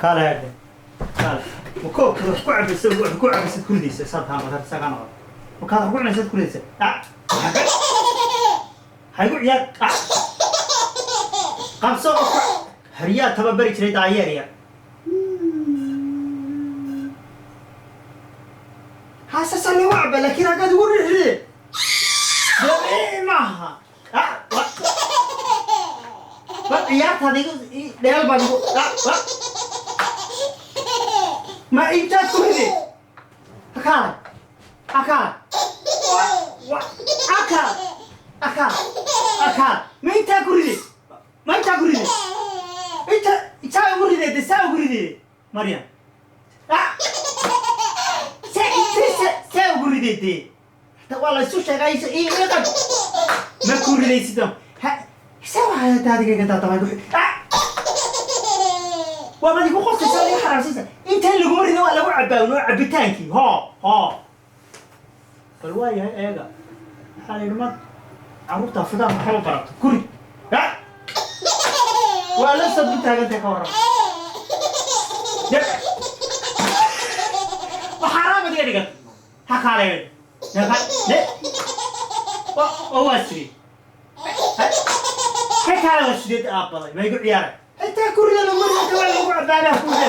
Kaale hadhe, kaale. Ma koobka wax ku cabaysa, wax ku cabaysid ku ridaysa saa taa matar saa kaa noqon. Markaad wax ku cunaysaad ku ridaysa. Ah, haygu ciyaar. Ah, qabso oo ku haryaa tababari jiray daayeerya. Haasasa lagu caba, laakiin haggaad ugu rixide dee maaha. Ah, wa ciyaartaada igu dheel baad igu. Ah, wa ma intaad ku ride. Akaale, akaale, wa akaal, akaal, akaal. Ma intaa ku ride? Ma intaa ku ride? Inta saa ugu ride de, saa ugu ride, Maryam. Ah, saa intee saa ugu ride dee. Hata waa la isu sheegay iqab ma ku ridaysid. Ha saa waxaa daadiga daadabay. Ah, waa baad igu qosaysaa, iga xaraamsaysa. Intaan laguma rido, waa lagu cabaa noo cabitaankii. Hoo hoo, bal waa yahay. Eega, waxaa la yidhi ma carruurta Afrikaanka waxba barato kuri. Ah, waa la soo dul taagantay, ka warran. Waxaaraamad iga dhigan. Ha kaaleyn de, oo waa sidee? Ka kaale, waa sideed aabbaday. Ma igu ciyaaray? Xitaa kurida lagu rido, waa lagu cabaabaa kurida.